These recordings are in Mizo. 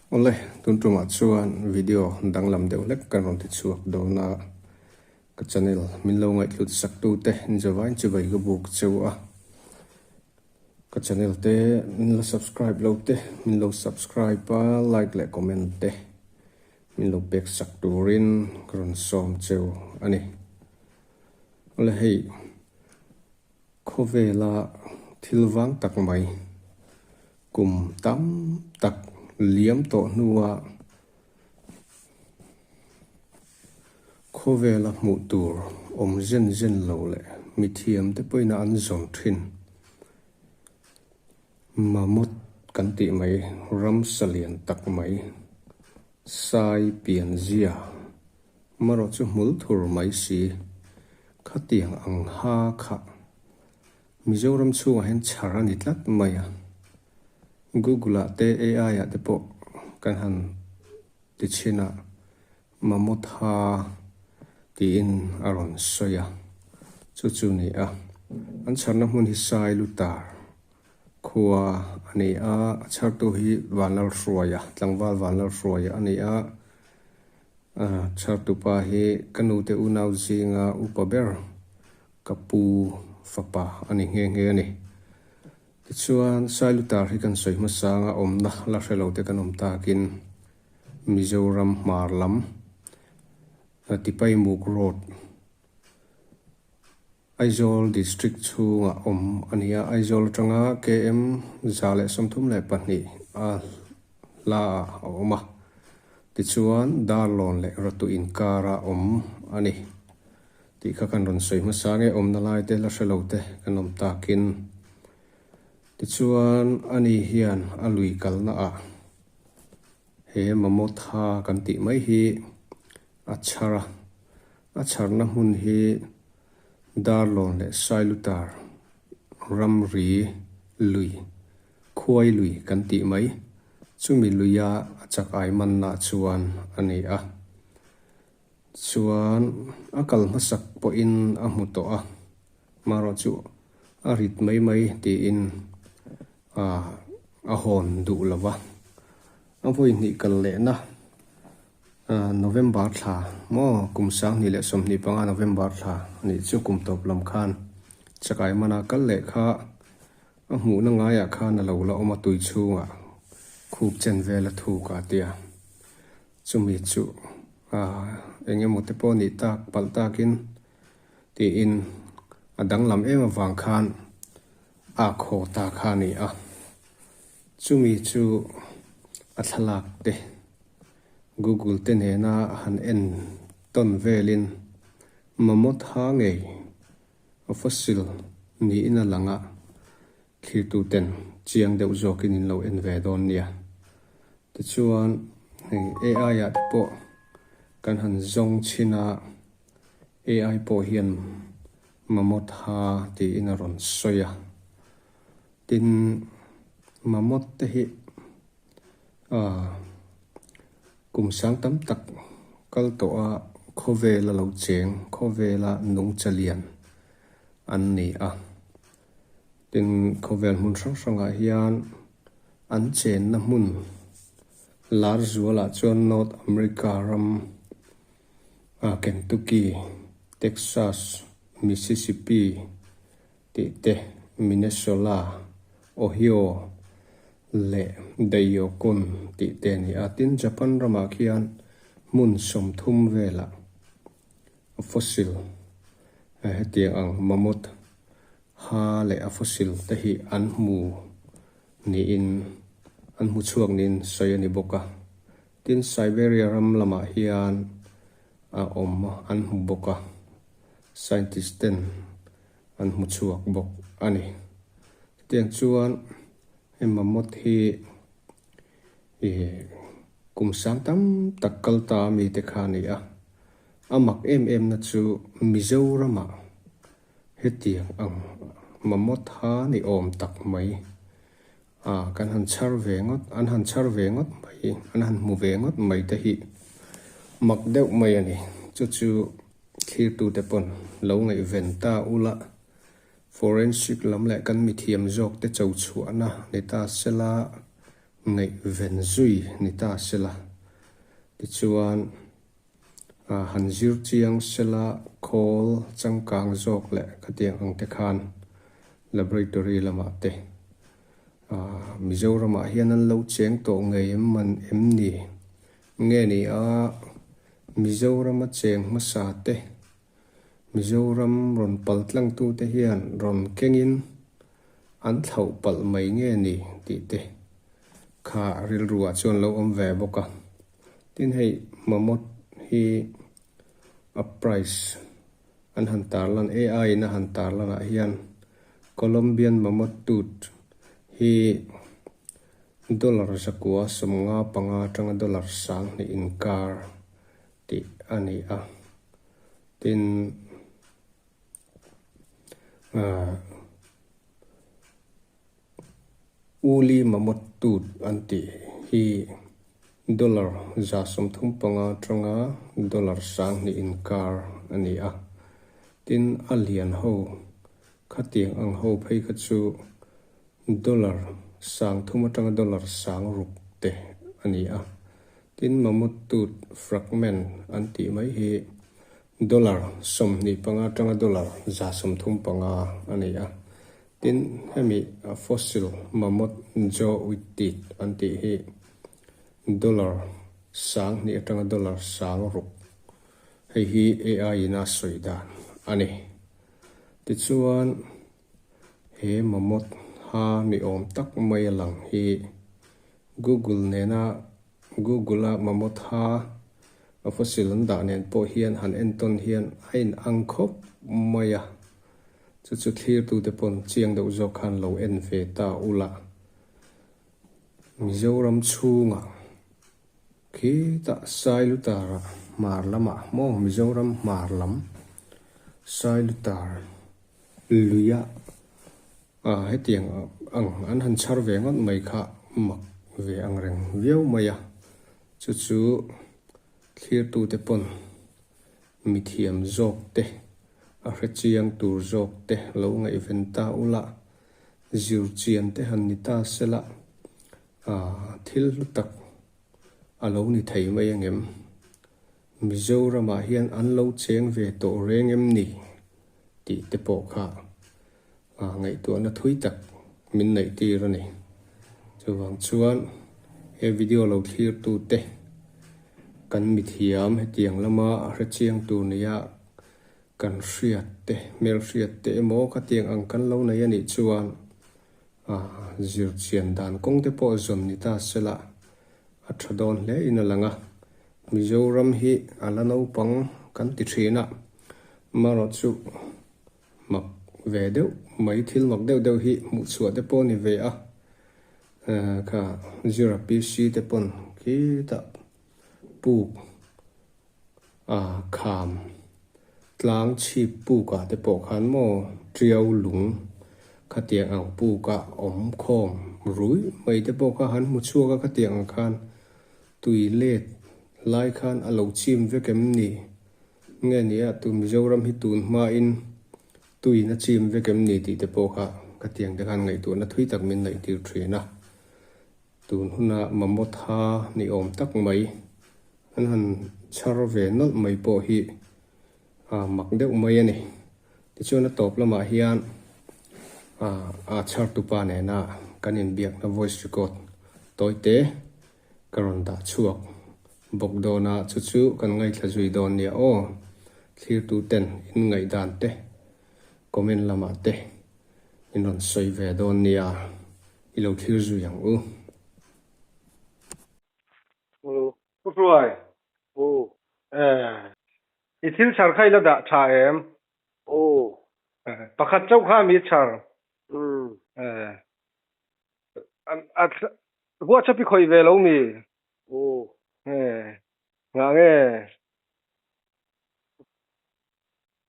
Awle, tun tumah chuan video danglam deuh hlek kan rawn ti chhuak dawn a, ka channel min lo ngaihhlut sak tute inzavain chibai ka buk cheu a, ka channel te min lo subscribe lo te min lo subscribe a, like leh comment te min lo pek sak turin ka rawn sawm cheu a ni. Awle hei. Khawvela thil vang tak mai, kum tam tak liam tawh hnua khawvela hmuh tur awm zen zen lo leh mithiamte pawhin an zawn thin. Mammoth kan tih mai, ramsa lian tak mai, sai pianzia Marawh chu hmul thur mai si. Khatiang ang ha kha Mizoram chhungah hian chhar a ni tlat mai a. Google ah te AI ah te pawh kan han ti chhin a, Mammoth ha tiin a rawn sawi a, chu chu ni a. An chharna hmun hi Sai Lutar khua a ni a, a chhartu hi Vanlalhruaia, tlangval Vanlalhruaia a ni a. Chhartupa hi ka nute unau zinga upa ber ka pu fapa a ni nghe nghe a ni. Tichuan, Sailutar hi kan sawi hmasanga awmna la hre lo te kan awm takin Mizoram hmar lam Tipaimuk Road, Aizawl District chhungah awm a ni a, Aizawl atanga KM 132 a hla ah a awm a, tichuan Darlawn leh Ratu inkara awm a ni tih kha kan rawn sawi hmasa nge awmna lai te la hre lo te kan awm takin. Tichuan ani hian a lui kalna ah he Mamawtha kan tih mai hi a chhar a, a chharna hmun hi Darlawn leh Sailutar ramri lui, khuai lui kan tih mai, chumi luia a chak ai manna chuan a ni a. Chuan a kal hmasak pawhin a hmu tawh a, marawh chu a rit mai mai tiin a hawn duh lo va, a vawi hnih kal lehna. November thla maw kum 2025 November thla a nih chu kum tawp lam khan chakai mana kal leh kha a hmuhna ngaiah khan a lo la awm a tui chhungah khup chen vel a thuk a tia chumi chu eng emaw te pawh nih tak palh takin tiin a danglam em avang khan a khaw ta kha a ni a chumi chu a thlalak te. Google te nena han en tawn velin mammoth ha ngei a fossil niin a lang a, thlirtu ten chiang deuh zawkin in lo en ve dawn nia. Tichuan hei AI ah te pawh kan han zawng chhin a, AI pawh hian mammoth ha tiin a rawn sawi a. Tin, mammoth te hi Kum sang tam tak kal tawh a khawvela lo cheng, khawvela nungcha lian an ni a. Tin, khawvel hmun hrang hrangah hian an chenna hmun lar zualah chuan North America ram, Kentucky, Texas, Mississippi, tih te, Minnesota, Ohio leh Daiyokun tih te a ni a. Tin, Japan ramah khian hmun 30 velah fossil hetiang ang mammoth ha leh a fossil te hi an hmu niin an hmu chhuak niin sawi a ni bawk a. Tin, Siberia ram lamah hian a awm an hmu bawk a. Scientist ten an hmu chhuak bawk a ni. Chutiang chuan hei mammoth hi ih kum sang tam tak kal ta a mite kha a ni a. A mak em em na chu Mizoramah hetiang ang mammoth ha ni awm tak mai a kan han chhar ve ngawt an han chhar ve ngawt mai an han hmu ve ngawt mai te hi mak deuh mai a ni. Chu chu Thlirtute pawn lo ngaihven ta ula, forensic lam leh kan mithiam zawkte cho chhuahna ni ta sela. Ngaihven zui ni ta sela, tichuan han zir chiang sela khawl changkang zawk leh khatiang ang te khan laboratory lamah te Mizoramah hian an lo cheng tawh ngei em man em ni? Nge ni a Mizorama cheng hmasa te Mizoram rawn pal tlangtute hian rawn kengin an thlauh palh mai nge ni tih te kha rilruah chuan lo awm ve bawk a. Tin hei mammoth hi a price an han tarlan AI in a han tarlan ah hian Colombian mammoth tooth hi dollar zakua 55 atanga dollar 2000 inkar tih a ni a. Tin, ahh Uli Mammoth Tooth an tih hi dollar 135 atanga dollar 2000 inkar a ni a. Tin, a lian ho khatiang ang ho phei kha chu dollar 3000 atanga dollar 6000 te a ni a. Tin, Mammoth Tooth Fragment an tih mai hi dollar 25 atanga dollar 135 a ni a. Tin, hemi fossil Mammoth Jaw with Teeth an tih hi dollar 2000 atanga dollar 6000. Hei hi AI in a sawi dan a ni. Tichuan, he mammoth ha ni awm tak mai a lang hi Google nena Google-a mammoth ha a fossil an dah nen pawh hian han entawn hian a inang khawp mai a. Chu chu thlirtute pawn chiang deuh zawk khan lo en ve ta ula. Mizoram chhungah Khitah Sailutar-ah hmar lamah maw Mizoram hmar lam Sailutar luia ah hetiang ang an han chhar ve ngawt mai kha mak ve ang reng viau mai a, chu chu thlirtute pawn mithiam zawk te a hrechiang tur zawk te lo ngaihven ta ula zirchian te han ni ta sela Thil hlu tak a lo ni thei mai angem? Mizoramah hian an lo cheng ve tawh reng em ni? tih te pawh kha ngaihtuahna thui tak min neih tir a ni. Chuvang chuan he video lo thlirtute kan mithiam hetiang lama hrechiang tur nia kan hriat te, hmelhriat te emaw khatiang ang kan lo nei a nih chuan Zirchian dan kawng te pawh zawn ni ta sela a tha dawn hle in a lang a, Mizoram hi a la naupang kan ti thin a, marawh chu mak ve deuh mai thil mak deuh deuh hi hmuh chhuah te pawh a ni ve a, kha Zira PC te pawn khitah puk a kham tlang chhip pukah te pawh khan maw tiau lung khatiang ang pukah awm khawm rui mai te pawh kha han hmu chhuak a khatiang ang khan tui let lai khan a lo chim vek em ni nge ni a tu Mizoram hi tun hmain tuin a chim vek em ni tih te pawh kha khatiang te khan ngaihtuahna thui tak min ngaih tir thin a tun huna mamawt ha ni awm tak mai. An han chhar ve nawlh mai pawh hi mak deuh mai a ni. Tichuan a tawp lamah hian a chhartupa nena kan inbiakna voice record tawite ka rawn dah chhuak bawk dawn a, chu chu kan ngaithla zui dawn nia aw. Thlirtu ten in ngaihdan te comment lamah te in rawn sawi ve dawn nia, i lo thlir zui ang u. Hello. Pu Hruai. Aw. Eh. I thil chhar kha i la dah tha em? Aw. Eh. Pakhat chauh kha mi chhar. Umm. Eh. A WhatsApp i khawih ve lo mi? Aw. Eh. Ngah nge?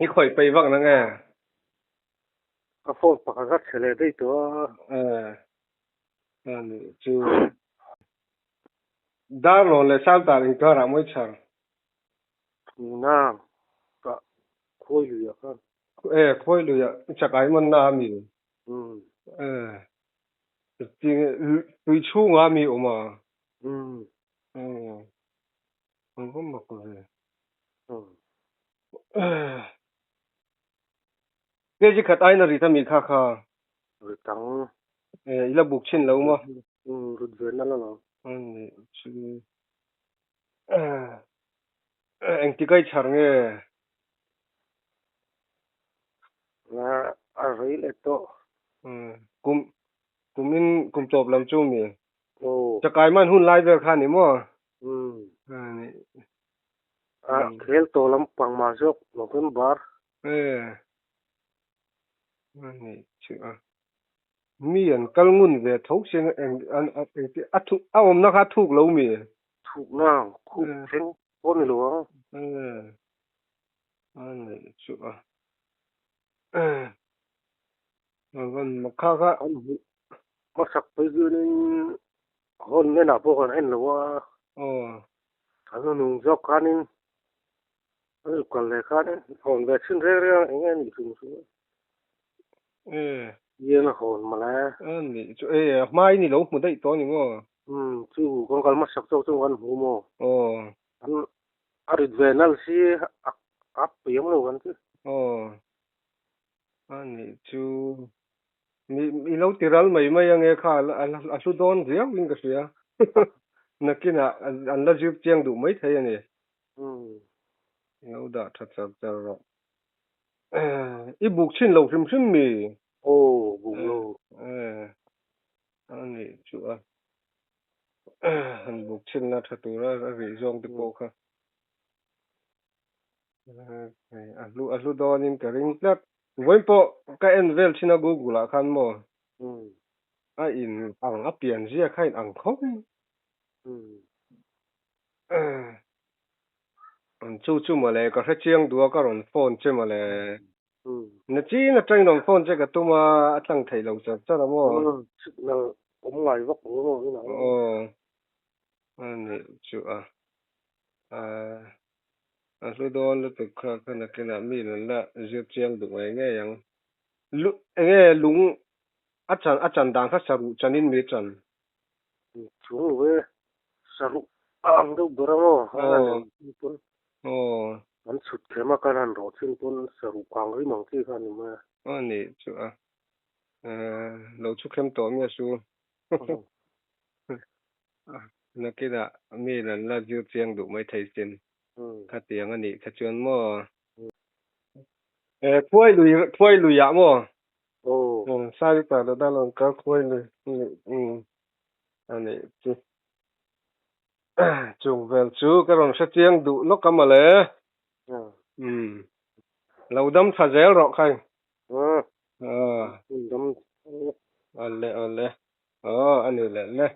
I khawih peih vak na nge? Ka phone pakhat kha chhe leh daih tawh a. Eh. A nih chu. Darlawn leh Saltar inkarah mawi chhar. Thungnang kah khawi luiah khan. E, khawi luiah i chakai manna a mi? Umm. E. Tui chhungah mi awm a? Aw, an va mak ve. Kg khat aiin a rit a mi kha kha? Rit ang. I la buk chhin lo maw? Rit ve nal alawm. Ani chu engtik a i chhar nge? A rei leh tawh. Kum kumin kum tawp lam chu mi? Chakai man hun lai vel kha ni maw? Ani. A khel tawh lam pang mah zawk November. Ani chu a. Mi an kal ngun ve tho sia eng an engti a thu a awmna kha a thuk lo mi? Thuk na khup thleng pawh ni lo ang. A neih chu a a van mak kha kha. An hmuh hmasak phei chuanin hawn hnenah pawh kan en lo a. Aw. Kan nung zawk khanin an zuk kal leh khanin hawn ve thin reng reng a eng nge nih hrim hrim a. E. Hian a hawn mawle. A nih chu e a hmai ni lo hmu daih tawh a ni maw? Umm chu kan kal hmasak zawk chu kan hmu maw? Aw. An A rit ve nal si a a piang lo kan ti. Aw a nih chu mi i lo ti ral mai mai ange kha a hlu dawn viau in ka hria nakinah an la zir chiang duh mai thei a ni. I lo dah tha char char rawh. I buk chhin lo hrim hrim mi? Aw buk lo. A nih chu a. Han buk chhinna tha tura a rih zawng te pawh kha a hlu a hlu dawnin ka ring tlat. Vawiin pawh ka en vel thin a Google ah khan maw a in ang a pian zia kha in ang khawp mai. Chu chu mawle ka hre chiang duh a ka rawn phone che mawle. Na chin atangin rawn phone che ka tum a, a tlang theih lo char char a maw? Signal awm ngai vak lo maw inah? Aw, a nih chu a. A hlu dawn lutuk kha kha nakinah mi in an la zir chiang duh ngei ngei ang. Lu enge lung a chan a chan dan kha saruh chanin mi chan? Chung lo e, saruh a ang deuh ber a maw? Aw, aw. An chhut khem a kan han rawh thin pawn saruh kang rim ang chi kha a ni mai a. Aw nih chu a, lo chhu khem tawh mi a su. Nakinah mi in an la zir chiang duh mai thei sin. Khatiang a nih kha chuan maw? Khuai lui khuai lui ah maw? Aw. Sarita dada lo kal khuai lui a nih chu. Chung vel chu ka rawn hre chiang duh lawk a mawle. Umm. Lo dam tha zel rawh khai. Dam Awle awle. Aw a ni leh le.